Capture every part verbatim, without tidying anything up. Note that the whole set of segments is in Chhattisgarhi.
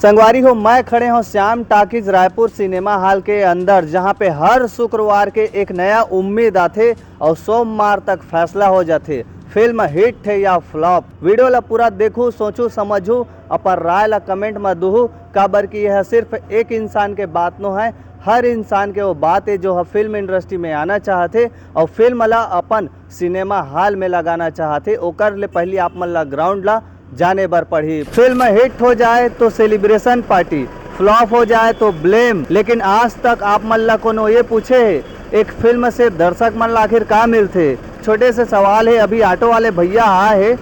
संगवारी हो, मैं खड़े हों श्याम टाकीज रायपुर सिनेमा हॉल के अंदर, जहां पे हर शुक्रवार के एक नया उम्मीद आथे और सोमवार तक फैसला हो जाथे फिल्म हिट हे या फ्लॉप। वीडियो ला पूरा देखू, सोचू, समझू, अपन राय ला कमेंट में दूहू, काबर कि यह सिर्फ एक इंसान के बात नो है, हर इंसान के वो बात है जो ह फिल्म इंडस्ट्री में आना चाहथे और फिल्म ला अपन सिनेमा हॉल में लगाना चाहथे। ओकर ले पहली आप मन ला ग्राउंड ला जाने बर पड़ही। फिल्म हिट हो जाए तो सेलिब्रेशन पार्टी, फ्लॉप हो जाए तो ब्लेम। लेकिन आज तक आप मन ला कोनो ये पूछे हे, एक फिल्म से दर्शक मन ला आखिर का मिलथे? छोटे से सवाल है, अभी ऑटो वाले भैया आ है,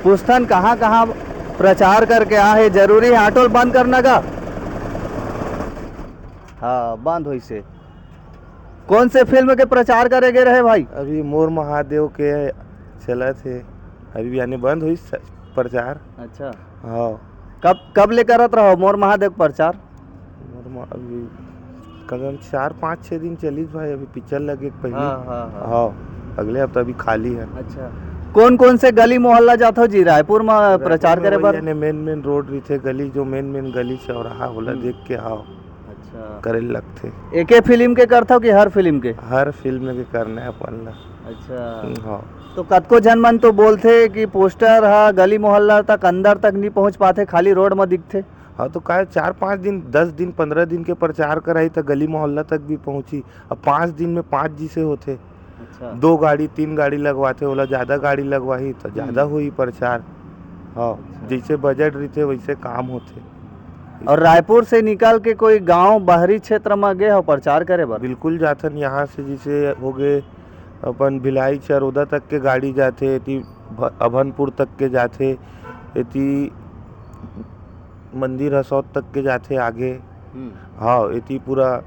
पूछथन कहाँ कहाँ प्रचार करके आ है। जरूरी है ऑटो बंद करना का? हाँ, बंद होइसे। कौन से फिल्म के प्रचार करे गे रहे भाई? अभी मोर महादेव के चलत हे, अभी यानी बंद होइस प्रचार। अच्छा। हाँ। कब, कब ले करत रहो मोर महादेव प्रचार? मोर मा-, अभी कम से कम चार, पाँच, छः दिन चलिस भाई, अभी पिक्चर लगे के पहले। हाँ, हाँ, हाँ। हाँ, अगले हफ्ता अभी खाली है। अच्छा। कौन कौन से गली मोहल्ला जाथो जी रायपुर में प्रचार करे बर? यानी मेन मेन रोड रहिथे, गली जो मेन मेन गली चौराहा होला, हम्म। देख के, हाँ। अच्छा। करे लगथे। एके फिल्म के करथव कि हर फिल्म के? हर फिल्म के करना है अपन ला। अच्छा। हम्म, हाँ। तो कतको झन मन तो बोलथे कि पोस्टर ह गली मोहल्ला तक, अंदर तक नहीं पहुंच पाथे, खाली रोड म दिखथे। हाँ, तो काहे चार पाँच दिन, दस दिन, पन्द्रह दिन के प्रचार कराही त गली मोहल्ला तक भी पहुंची। अब पाँच दिन में पाँच जी से होथे। अच्छा। दो गाड़ी, तीन गाड़ी लगवाथे, ओला ज्यादा गाड़ी लगवाही त ज्यादा हम्म। होही प्रचार। हाँ, अच्छा। जैसे बजट रहिथे वैसे काम होथे। और रायपुर से निकल के कोई गांव, बाहरी क्षेत्र में गे हो प्रचार करे बर? बिल्कुल जाथन, यहाँ से जैसे हो गए अपन भिलाई चरोदा तक के गाड़ी जाथे, एती भ-, अभनपुर तक के जाथे, एती मंदिर हसौद तक के जाथे आगे। हम्म। हाँ, एती पूरा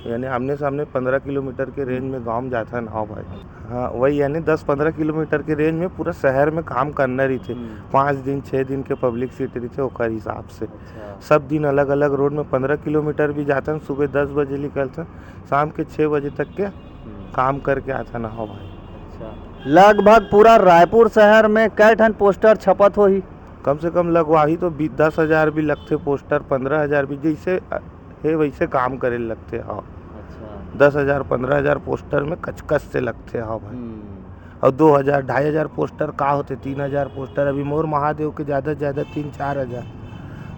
यानी आमने सामने पन्द्रह किलोमीटर के रेंज में गांव में जाथन। हाँ भाई, हाँ, वही यानी दस पन्द्रह किलोमीटर के रेंज में पूरा शहर में काम करना रहिथे। हम्म। पाँच दिन, छः दिन के पब्लिसिटी रहिथे, ओकर हिसाब से। अच्छा। सब दिन अलग-अलग रोड में पन्द्रह किलोमीटर भी जाथन, सुबह दस बजे निकलथन, शाम के छः बजे तक के हम्म। काम करके आथन। हाँ भाई। अच्छा। लगभग पूरा रायपुर शहर में कै ठन पोस्टर छपत होही? कम से कम लगवाही तो बी-, दस हजार भी लगथे पोस्टर, पन्द्रह हजार भी, जैसे, अ, हे वैसे काम करे लगथे। हाँ। अच्छा। दस हजार, पन्द्रह हजार पोस्टर में कचकच से लगथे। हाँ भाई। हम्म। और दो हजार, ढाई हजार पोस्टर का होथे, तीन हजार पोस्टर, अभी मोर महादेव के ज्यादा से ज्यादा तीन चार हजार,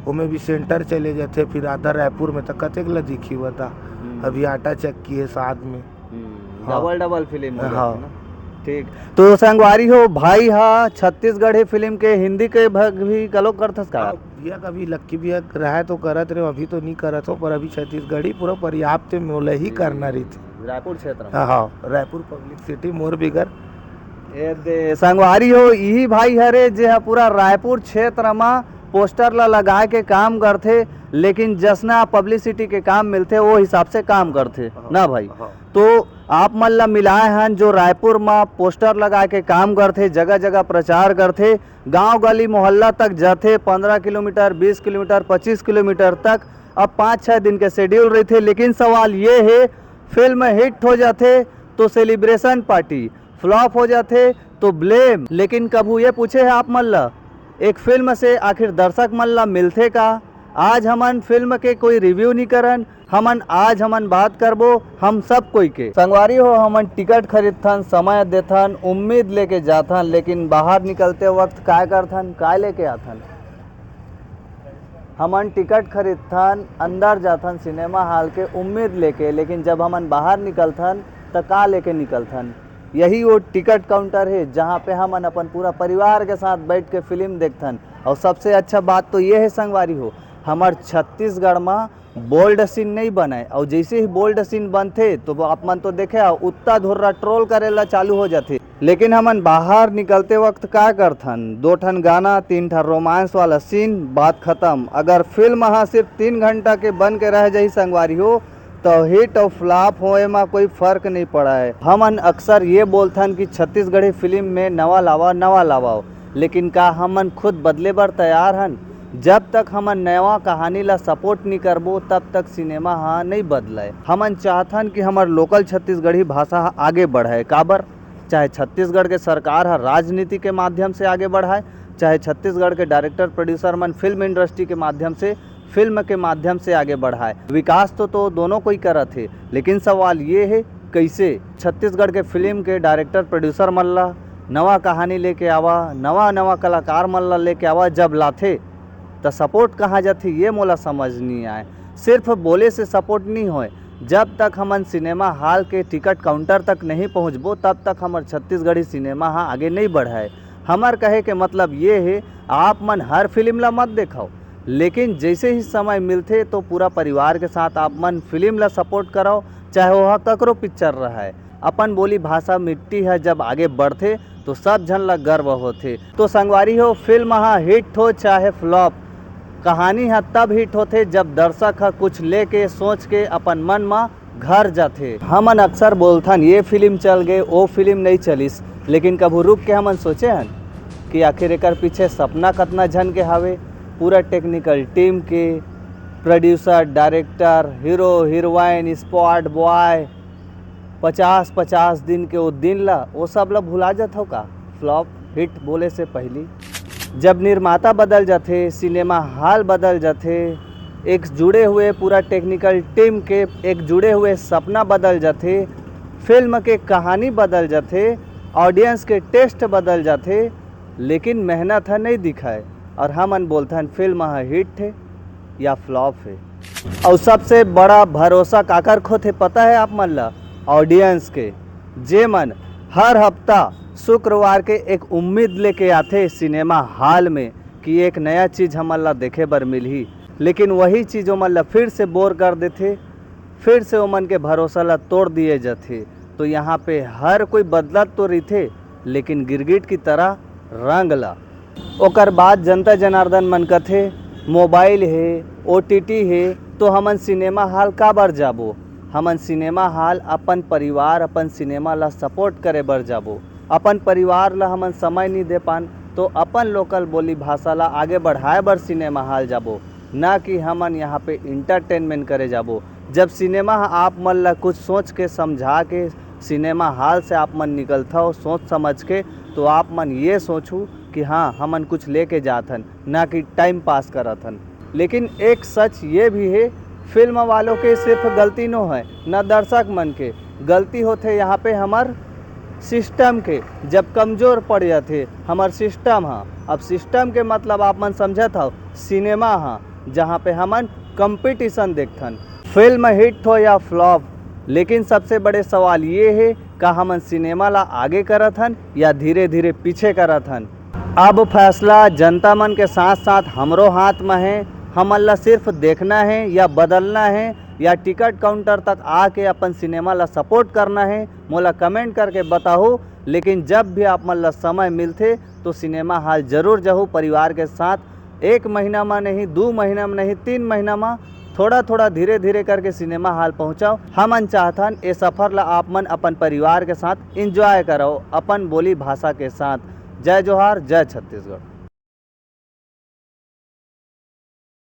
ओमे भी सेंटर चले जाथे, फिर आधा रायपुर में तो कतेक ला दिखी बता। हम्म। अभी आटा चक्की है साथ में। हम्म, हाँ। डबल डबल फिल्म हो हाँ। जाथे ना। ठीक। तो संगवारी हो, भाई हा छत्तीसगढ़ी फिल्म के हिंदी के भग भी कलो करथस का? हाँ, भैया कभी लक्की भैया रहा तो करत रहे, अभी तो नहीं करत हो, पर अभी छत्तीसगढ़ी पूरा पर्याप्त में ओला ही हम्म, करना रहिथे। रायपुर क्षेत्र में। हाँ, हाँ, रायपुर पब्लिक सिटी मोर बिगर। ए दे, संगवारी हो, इही भाई हरे जे हा पूरा रायपुर क्षेत्र मा पोस्टर ला लगाए के काम करथे, लेकिन जसना पब्लिसिटी के काम मिलथे, वो हिसाब से काम करथे हाँ, ना भाई? हाँ। तो आप मन ला मिलाए हन, जो रायपुर मा पोस्टर लगाए के काम करथे, जगह-जगह प्रचार करथे, गांव गली मोहल्ला तक जाथे, पन्द्रह किलोमीटर, बीस किलोमीटर, पच्चीस किलोमीटर तक। अब पाँच छः दिन के शेड्यूल रहिथे, लेकिन सवाल ये हे, फिल्म हिट हो जाथे तो सेलिब्रेशन पार्टी, फ्लॉप हो जाथे तो ब्लेम। लेकिन कभू ये पूछे हे आप मन ला, एक फिल्म से आखिर दर्शक मन ला मिलथे का? आज हमन फिल्म के कोई रिव्यू नहीं करन, हमन आज हमन बात करबो हम सब कोई के। संगवारी हो, हमन टिकट खरीदथन, समय देथन, उम्मीद लेके जाथन, लेकिन बाहर निकलते वक्त काय करथन, काय लेके आथन? हमन टिकट खरीदथन, अंदर जाथन सिनेमा हॉल के उम्मीद लेके, लेकिन जब हमन बाहर निकलथन त का लेके निकलथन? यही वो टिकट काउंटर हे, जहाँ पे हमन अपन पूरा परिवार के साथ बैठ के फिल्म देखथन। और सबसे अच्छा बात तो ये हे संगवारी हो, हमर छत्तीसगढ़ मा बोल्ड सीन नहीं बनय, और जैसे ही बोल्ड सीन बनथे तो वो आप मन तो देखे हो, उत्ता धुर्रा ट्रोल करे ला चालू हो जाथे। लेकिन हमन बाहर निकलते वक्त का करथन? दो ठन गाना, तीन ठन रोमांस वाला सीन, बात खत्म। अगर फिल्म हा सिर्फ तीन घंटा के बन के रह जाही संगवारी हो, तो हिट और फ्लॉप होए मा कोई फर्क नहीं पड़ा है। हमन अक्सर ये बोलथन कि छत्तीसगढ़ी फिल्म में नवा लावा, नवा लावा हो, लेकिन का हमन खुद बदले बर तैयार हन? जब तक हमन नवा कहानी ला सपोर्ट नहीं करबो, तब तक सिनेमा हा नहीं बदलय। हमन चाहथन कि हमर लोकल छत्तीसगढ़ी भाषा हा आगे बढ़य। काबर? चाहे छत्तीसगढ़ के सरकार ह राजनीति के माध्यम से आगे बढ़ाए, चाहे छत्तीसगढ़ के डायरेक्टर प्रोड्यूसर मन फिल्म इंडस्ट्री के माध्यम से, फिल्म के माध्यम से आगे बढ़ाए। विकास तो, तो दोनों कोई करत हे, लेकिन सवाल ये हे, कैसे छत्तीसगढ़ के फिल्म के डायरेक्टर प्रोड्यूसर मन ला नवा कहानी लेके आवा, नवा नवा कलाकार मन ला लेके आवा, जब लाथे त सपोर्ट कहाँ जाथे, ये मोला समझ नहीं आए। सिर्फ बोले से सपोर्ट नहीं होए। जब तक हमन सिनेमा हॉल के टिकट काउंटर तक नहीं पहुँचबो, तब तक हमर छत्तीसगढ़ी सिनेमा ह आगे नहीं बढ़ाए। हमर कहे के मतलब ये हे, आप मन हर फिल्म ला मत देखव, लेकिन जैसे ही समय मिलथे तो पूरा परिवार के साथ आप मन फिल्म ला सपोर्ट करव, चाहे वह ककरो पिक्चर रहे। अपन बोली भाषा मिट्टी ह जब आगे बढ़थे तो सब झन ला गर्व होथे। तो संगवारी हो, फिल्म ह हिट हो चाहे फ्लॉप, कहानी ह तब हिट होथे जब दर्शक ह कुछ लेके, सोच के अपन मन म घर जाथे। हमन अक्सर बोलथन, ये फिल्म चल गए, वो फिल्म नहीं चलिस, लेकिन कभू रुक के हमन सोचे हन कि आखिर एकर पीछे सपना कतना झन के हावे? पूरा टेक्निकल टीम के, producer, director, hero, heroine, spot boy, पचास पचास दिन के वो दिन ला, वो सब ला भुला जाथव का? फ्लॉप हिट बोले से पहली जब निर्माता बदल जाथे, सिनेमा हॉल बदल जाथे, एक जुड़े हुए पूरा टेक्निकल टीम के एक जुड़े हुए सपना बदल जाथे, फिल्म के कहानी बदल जाथे, ऑडियंस के टेस्ट बदल जाथे, लेकिन मेहनत ह नहीं दिखाए। और हमन बोलथन फिल्म ह हिट हे या फ्लॉप हे। और सबसे बड़ा भरोसा काकर खोथे पता है आप मन ला? ऑडियंस के, जे मन हर हफ्ता शुक्रवार के एक उम्मीद लेके आथे सिनेमा हॉल में कि एक नया चीज हमन ला देखे बर मिलही, लेकिन वही चीज ओमन ला फिर से बोर कर देथे, फिर से ओमन के भरोसा ला तोड़ दिए जाथे। तो यहाँ पे हर कोई बदलत तो रहिथे, लेकिन गिरगिट की तरह रंग ला। ओकर बाद जनता जनार्दन मन कथे, मोबाइल हे, ओटीटी हे, तो हमन सिनेमा हॉल काबर जाबो? हमन सिनेमा हॉल अपन परिवार, अपन सिनेमा ला सपोर्ट करे बर जाबो। अपन परिवार ला हमन समय नहीं दे पान, तो अपन लोकल बोली भाषा ला आगे बढ़ाए बर सिनेमा हॉल जाबो, ना कि हमन यहाँ पे इंटरटेनमेंट करे जाबो। जब सिनेमा ह आप मन ला कुछ सोच के, समझा के सिनेमा हॉल से आप मन निकलथव सोच समझ के, तो आप मन ये सोचू कि हाँ, हमन कुछ लेके जात हन, ना कि टाइम पास करत हन। लेकिन एक सच ये भी है, फिल्म वालों के सिर्फ गलती नो है, ना दर्शक मन के। गलती होथे यहाँ पे हमर सिस्टम के, जब कमजोर पड़ जाथे हमर सिस्टम ह। अब सिस्टम के मतलब आप मन समझत हव, सिनेमा ह, जहाँ पे हमन कंपटीशन देखथन। फिल्म हिट हो या फ्लॉप, लेकिन सबसे बड़े सवाल ये है, का हमन सिनेमा ला आगे करत हन या धीरे धीरे पीछे करत हन? अब फैसला जनता मन के साथ साथ हमरो हाथ में है। हमन ला सिर्फ देखना है या बदलना है या टिकट काउंटर तक आके अपन सिनेमा ला सपोर्ट करना है, मोला कमेंट करके बताहू। लेकिन जब भी आप मन ला समय मिलथे तो सिनेमा हॉल जरूर जाहू परिवार के साथ। एक महीना में नहीं, दू महीना में नहीं, तीन महीना में थोड़ा थोड़ा धीरे धीरे करके सिनेमा हॉल पहुँचाओ। हमन चाहथन ए सफर ला आप मन अपन परिवार के साथ एंजॉय करो, अपन बोली भाषा के साथ। जय जोहार, जय छत्तीसगढ़।